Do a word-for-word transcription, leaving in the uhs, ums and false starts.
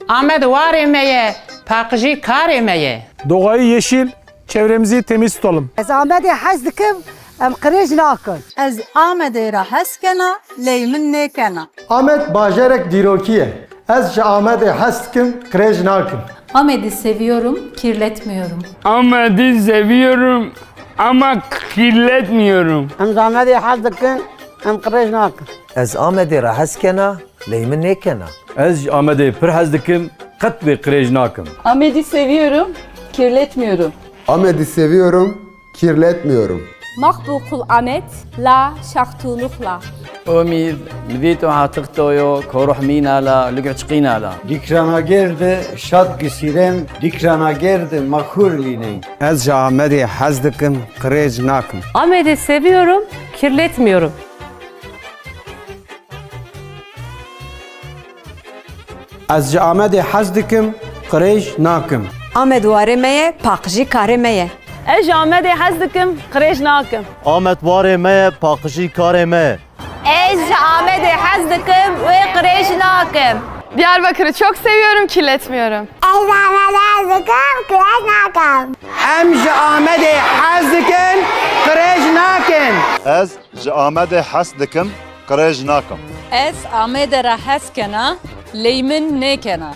Amed warê me ye, paqijî karê me ye. Doğayı yeşil, çevremizi temiz tutalım. Ez Amedê hez dikim, em qirêj nakin. Ez Amedê re hez kena, lê min nêkena. Amed bajarek dîrokî ye. Ez ji Amedê hez dikim, qirêj nakim. Amed'i seviyorum, kirletmiyorum. Amed'i seviyorum ama kirletmiyorum. Em ji Amedê hez dikin, em qirêj nakin. Ez Amedê re hez kena, lê min nêkena. Ez ji Amedê pir hez dikim, qet wê qirêj nakim. Amed'i seviyorum, kirletmiyorum. Amed'i seviyorum, kirletmiyorum. Maqbû qul Amed la şaxtûnux la. Omîd, li vî tu hatix toyo, koruh mîna la, li guçqîna la. Dîkranagêr di şad gisîrên, dîkranagêr di maxûr lînên. Ez ji Amedê hez dikim, qirêj nakim. Amed'i seviyorum, kirletmiyorum. Ez ji Amedê hez dikim, qirêj nakim. Amed warê me ye, paqijî karê me ye. Ez ji Amedê hez dikim, qirêj nakim. Amed warê me ye, paqijî karê me ye. Ez ji Amedê hez dikim, wê qirêj nakim. Diyarbakır'ı çok seviyorum, kirletmiyorum. Ez Amedê hez dikim, qirêj nakim. Em ji Amedê hez dikin, qirêj nakin. Ez ji Amedê hez dikim, qirêj nakim. Ez Amedê re hez kena, lê min nêkena.